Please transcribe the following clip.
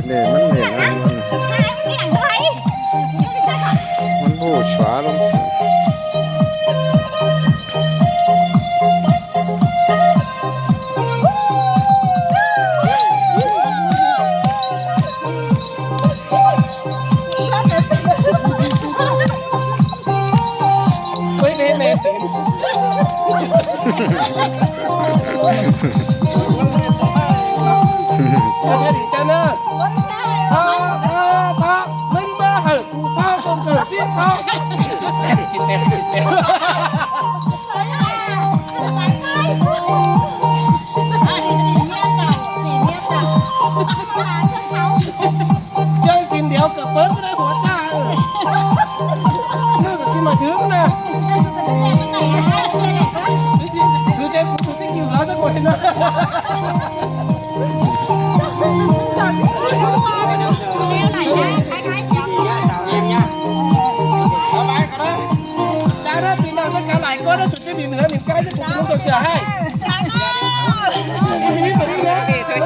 ນີ້ມັນເຫັນອັນມັນ ມັນໂຫຊວາລົງ. ເຮີ້ຍ ແມ່ ແມ່ເຕັມ ຈະສະດີຈ້າເນີ ພາ ພາ ພາ ມຶງມາໃຫ້ກູພາ ເກີດທີ່ພາ ຊິແຕກ ຊິແຕກ ຊິແຕກ. ເຈົ້າກິນດຽວກະເປີດບໍ່ໄດ້ຫົວຈ້າ ເອີ ມື້ກະກິນມາຖືກນະ ຄືເຈັບ ຄືຕິກິວລາວຈັກຄົນນະ. ຈ້າເດີ ພີ່ນ້ອງນຳກັນຫຼາຍຄົນເດີ ສຸດຈະບິນເຮືອບິນໄກເດີ ເປັນກຳລັງໃຈໃຫ້.